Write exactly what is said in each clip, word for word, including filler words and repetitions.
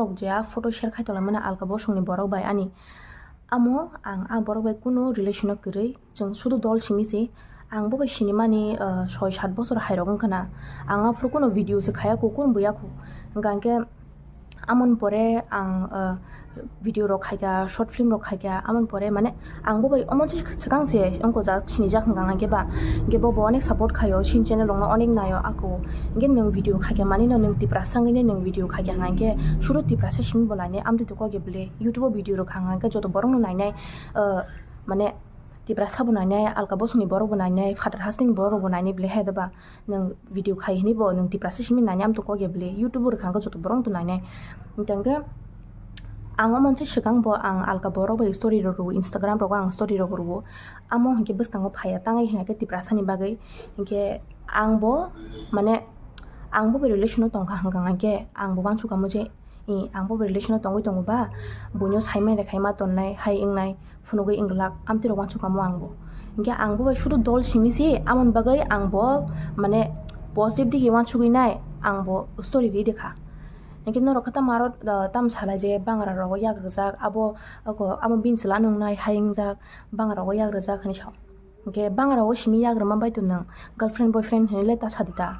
Borok je a photo share khai tonglaimani alka bosongni borok bai ani. Amo ang a borok bai kunu relation o kwrwi, chwng sudu dol simi se. Ang bo bai sinimani, ah, soi sat bosor hai rok wngkha na. Ang aphuru kunu video se khaya kho, kunu buya kho. Hwnkha hwnkhe amoni pore ang, ah, video rok khaikha, short film rok khaikha, amoni pore mane ang bo bai omo se swkang se wngkojak, sinijak hwnkha hwnkhe ba. Hwnkhe bo bo onek support khaio, sini channel rokno onek naio ako. Hwnkhe nwng video khaikha manino nwng Tiprasa wngwi nwng video khaikha hwnkha hwnkhe suru Tiprasa simi bo nainai, amtwi twi kok ya bwle YouTube o video rok kha hwnkha hwnkhe joto borokno nainai, ah, mane Tiprasa bo nainai, alka bosongni borok bo nainai, phatar hasteni borok bo nainai bwle hai da ba. Nwng video khai hwnwi bo nwng Tiprasa simi nainai, amtwi kok ya bwle YouTube o rwkha hwnkhe joto borok wngtwi nainai. Hwnkhe ang omo se swkang bo ang alka borok bai story rok rwo, Instagram rogo ang story rok rwo. Amo hwnkhe bwskango phaiya tangwi hwnkhe Tiprasa ni bagwi. Hwnkhe ang bo mane ang bo bai relation o tongkha hwnkha hwnkhe ang bo uansukha mo je i, ang bo bai relation o tongwi tongo ba, buino saimai rwkhaima tonnai hai wngnai phunugwi wngwlak, amtwi rok uansukha mo ang bo. Hwnkhe ang bo bai sudu dol simi se, amoni bagwi ang bo mane positive digi uansugwi nai, ang bo story ri rwkha. Hwnkhe norok khe tamo aro, ah, tamo salai je bangra rogo yak rwjak, abo, abo bini chwla nungnai hai wngjak, bangra rogo yak rwjak hinwi sao. Hwnkhe bangra rogo simi yak rwma bai tong nwng girlfriend boyfriend hinwi le ta sadi ta.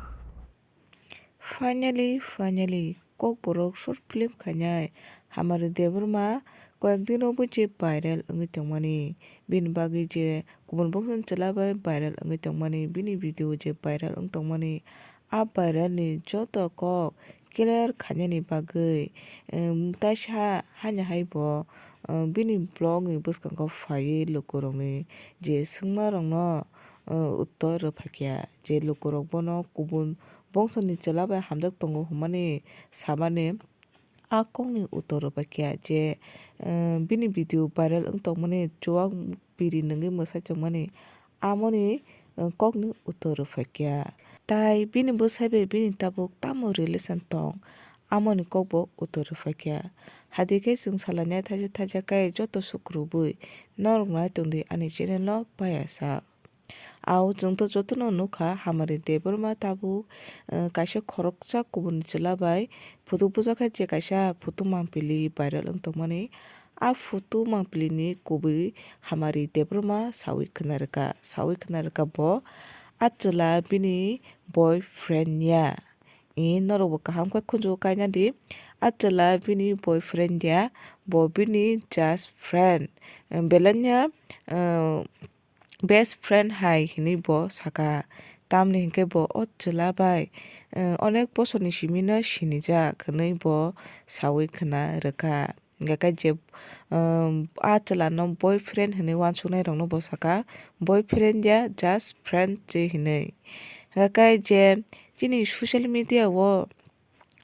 Finally, finally, Kokborok short film khainai Hamari Debbarma koyek din rok bui je viral wngwi tongmani. Bini bagwi je kubun boksa ni chwla bai viral wngwi tongmani, bini video je viral wng tongmani. A viral ni joto kok clear khainani bagwi, em, taisa haino hai bo, em, bini vlog ni bwskango phaiwi lukurokni je swngma rokno, em, uttor rwphaikha, je lukurok bono kubun bongso ni chwla bai hamjak tongo hwnmani samani a kokni uttor rwphaikha je, em, bini video viral wng tongmani chuwak biri nungwi mwsai tongmani. Amoni, eh, kokni uttor rwphaikha. Tai bini bwsai bai bini tabuk tamo relation tong, amoni kokbo uttor rwphaikha. Hadikhe chwng salainai thaisa thaisa khe joto sukrubwi norok nai tongdi ani channel o paiya sak. Ao chwngto jotono nukha Hamari Debbarma tabuk, eh, kaisa khoroksa kubuni chwla bai photo bujakha je kaisa photo mangpili viral wng tongmani. A photo mangpili ni kubui Hamari Debbarma sawi khna rwkha, sawi khna rwkha bo a chwla bini boyfriend ya. I norok bo kaham khe khunju kaina di. A chwla bini boyfriend ya, bo bini just friend. Belai no, eh, best friend hai hinwi bo saka. Tamni hinkhe bo o chwla bai, eh, onek bosorni simi no sinijak hinwi bo sawi khna rwkha. Hingkhe je, um, a chwla no boyfriend hinwi uansuknai rokno bo saka, boyfriend ya, just friend se hinwi. Hingkhe je chini social media o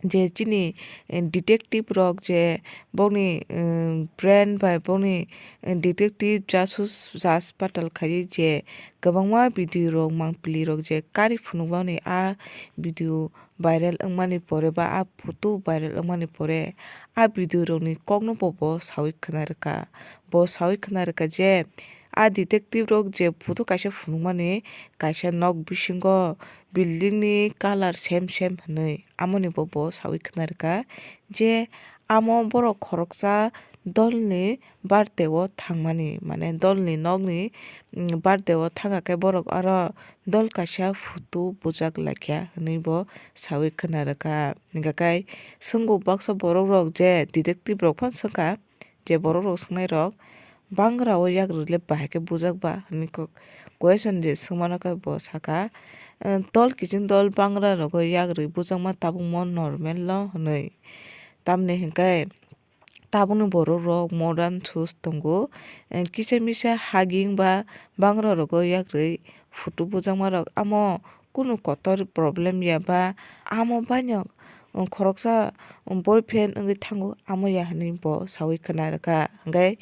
je chini, eh, detective rok je bokni, eh, brain bai bokni, eh, detective jasus jas patal khaiwi je kwbangma video rok mangpili rok je kari phunukmani a video viral wngmani pore ba a photo viral wngmani pore a video rokni kokno bo bo sawi khna rwkha. Bo sawi khna rwkha je a detective rok je photo kaisa phunukmani kaisa nok bisingo building ni colour same same hinwi. Amoni bo bo sawi khna rwkha je amo borok khoroksa dolni birthday o thangmani, mane dolni nokni, mm, birthday o thangkha khe borok aro dol kaisa photo bujak laikha hinwi bo sawi khna rwkha. Hingkha khe swngo baksa borok rok je detective rok phano swngkha, je borok rok swngnairok bangra o yakrwi le bahai khe bujak ba hinwi kok-, question je swngmano khe bo saka, eh, dol kiching dol bangra rogo yakrwi bujakma tabukmo normal no hinwi. Tamni hinkhe tabukni borok rok modern shoes tongo, eh, kisa misa haging ba bangra rogo yakrwi photo bujakma rok amo kunu kotor problem ya ba amo baino, um, khoroksa, um, boyfriend wngwi thango, amo ya hinwi bo sawi khna rwkha. Hingkhe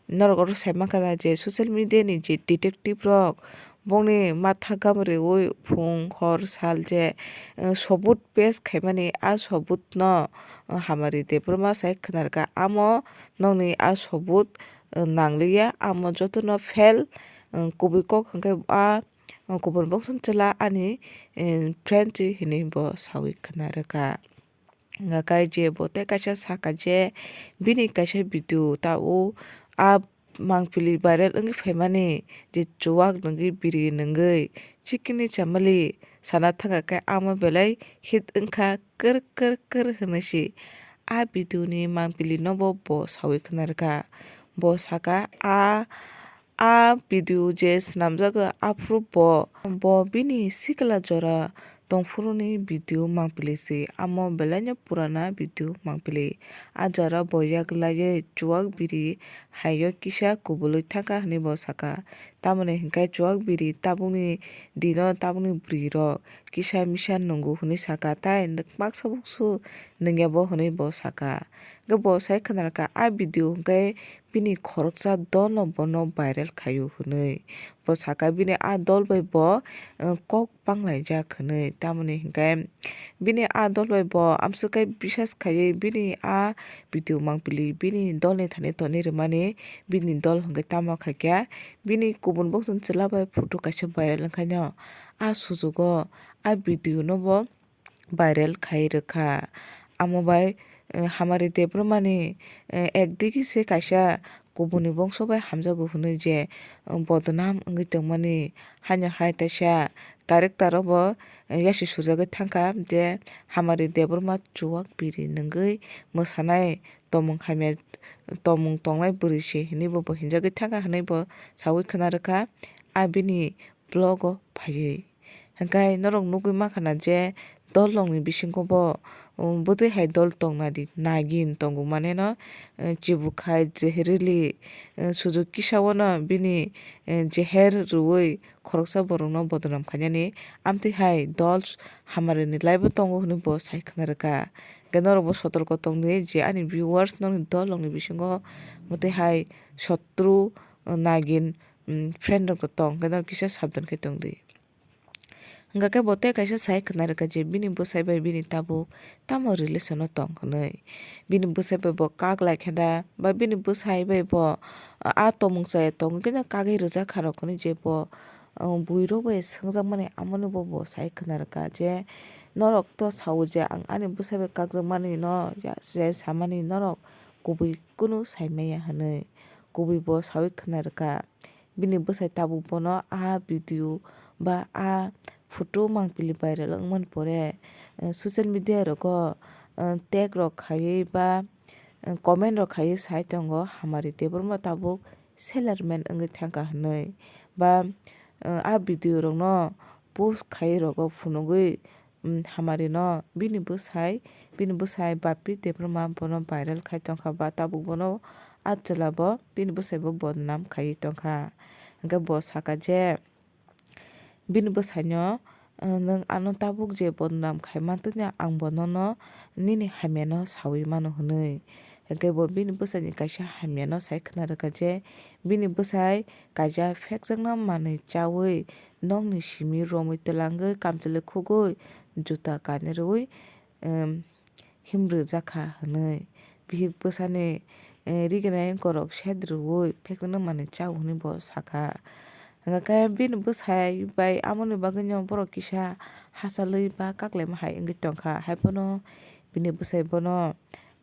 norok oro sai mankha na je social media ni je detective rok bongni matha gam riwi phung hor sal je, um, sobut pes khaimani a sobut no, um, Hamari Debbarma sai khna rwkha. Amo nokni a sobut, um, nangliya, amo jotono fail, um, kubui kok hingkhe a kubun boksong chwla ani, eh, friend se hinwi bo sawi khna rwkha. Hwnka khe je bo tei kaisa saka je bini kaisa video tabuk a mangpili viral wngwi phaimani je chuwak nungwi biri nungwi chikini chamali sana thangkha khe amo belai hit wngkha kwrwk kwrwk kwrwk hwnwi si. A video ni mangpili no bo bo sawi khna rwkha. Bo saka a A video je swnamjago aphuru bo, bo bini sikla jora tongphuruni video mangpili se, amo belaino purana video mangpili. A jora bo yak laiwi chuwak biri haio kisa kubulwi thangkha hwnwi bo saka. Tamoni hwnkhe chuwak biri tabukni dino tabukni bwrwirok kisa misa nungo hwnwi saka, tai nwk baksa buksu nungya bo hwnwi bo saka. Hwnkhe bo sai khna rwkha a video hwnkhe bini khoroksa dolno bono viral khaio hwnwi. Bo saka bini a dol bai bo, eh, kok panglaijak hwnwi. Tamoni hwnkhe bini a dol bai bo amswk khe bisas khaiwi bini a video mangpili bini dolni thani tonwi rwmani bini dol hwnkhe tamo khaikha. Bini kubun bokson chwla bai photo kaisa viral wngkhaino a sujugo a video no bo viral khai rwkha. Amo bai, eh, Hamari Debbarmani, eh, ekdigi se kaisa kubuni bongso bai hamjago hwnwi je, eh, bodnam wngwi tongmani. Haino hai teisa character o bo, eh, yasi sujagwi thangkha je Hamari Debbarma chuwak biri nungwi mwsanai tomung hamya, tomung tongnai bwrwi se hwnwi bo, bo hinjagwi thangkha hwnwi bo sawi khna rwkha. A bini vlog o phaiwi. Hwnkhe norok nugwi mankha na je dol rokni bisingo bo, um, bwtwi hai dol tongna di, nagin tongo mane no, eh, chibukhai, jeherli, eh, sujuk kisa o no bini, eh, jeher rwui khoroksa borok no bodnam khainani. Amtwi hai dol hamari ni lai bo tongo hwnwi bo sai khna rwkha. Hwnkhe norok bo sotorko tongdi je ani viewers nokni dol rokni bisingo bwtwi hai sotru, eh, nagin, um, friend rok tong, hwnkhe norok kisa sabdan khe tongdi. Hwnkha khe bo tei kaisa sai khna rwkha je bini bwsai bai bini tabuk tamo relation o tong hwnwi. Bini bwsai bai bo kak lai khe da, ba bini bwsai bai bo a tomung chaya tongwi khe no kagwi rwjak kha rok hwnwi je bo, uh, bui rok bai swngjakmani amo no bo bo sai khna rwkha je norok to sao je ang ani bwsai bai kakjakmani no ya, ya samani norok kubui kunu sai maya hwnwi kubui bo saui khna rwkha. Bini bwsai tabuk bono a video ba a photo mangpili viral wngmani pore, eh, social media rogo, eh, tag rok khaiwi ba, eh, comment rok khaiwi sai tongo Hamari Debbarma tabuk seller man wngwi thangkha hwnwi. Ba, eh, a video rokno post khaiwi rogo phunugwi, um, hamari no bini bwsai, bini bwsai Bapi Debbarma bono viral khai tongkha ba tabuk bono a chwla bo bini bwsai bo bodnam khaiwi tongkha. Hwnkhe bo saka je bini bwsai no, uh, nwng ano tabuk je bodnam khai mantwkya ang bo nono nini hamya no saui mano hwnwi. Hwnkhe bo bini bwsai ni kaisa hamya no sai khna rwkha je bini bwsai kaisa phekjakna manwi chaui nokni simi romwi twlangwi kamchwlwi khugwi juta kanwi rwui, em, himrwjak kha hwnwi. Bihik bwsani, eh, riginai wngkorok sed rwui phekjakna manwi chao hwnwi bo sakha. Hwnkha khe bini bwsai bai amoni bagwino borok kisa hachalwi ba kaklaima hai wngwi tongkha. Haiphano bini bwsai bono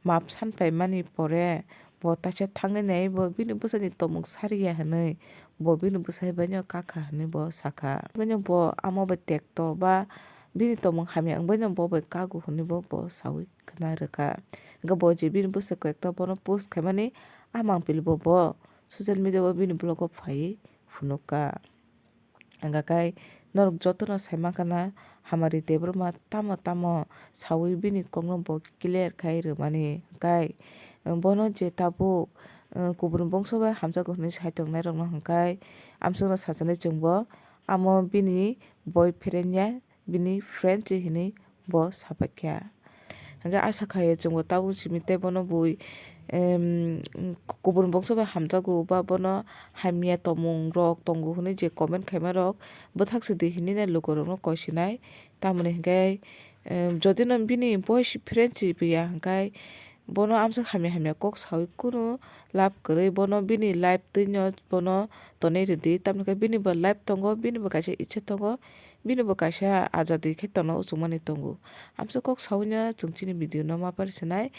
map sanphaimani pore bo taisa thangwi nai bo bini bwsani tomung sariya hwnwi bo bini bwsai baino kakha hwnwi bo sakha. Bini bo amo bai tekto ba bini tomung hamya wngbaino bo bai kago hwnwi bo, bo saui khna rwkha. Hwnkhe bo je bini bwsai koi ekta bono post khaimani a mangpili bo, bo social media o bini vlog o phaiwi phunukha. Hwnkha khe norok jotono sai mankha na Hamari Debbarma tamo tamo saui bini kokno bo clear khai rwmani. Hwnkhe bono je tabuk, eh, kubun bongso bai hamjago hwnwi sai tongnai rokno hwnkhe amsukno sachinai chwngbo amo bini boyfriend ya bini friend se hinwi bo sapaikha. Hwnkhe asa khaio chwngbo tabuk simi tei bono bui, em, kubun bongso bai hamjago ba bono hamya tongmung rok tongo hwnwi je comment khaima rok bwthak sidi hinwi nai lukurokno koisinai. Tamoni hwnkhe, em, jodi no bini boyfriend se paiya hwnkhe, Bono amswk hamya hamya kok sawi kunu lab kwrwi, bono bini life twino bono tonwi rwdi, tamni hwnkhe bini bo life tongo, bini bo kaisa icha tongo, bini bo kaisa ajadi khe tongna uchukmani tongo. Amswk kok sawino chwng chini video no ma pari sanai.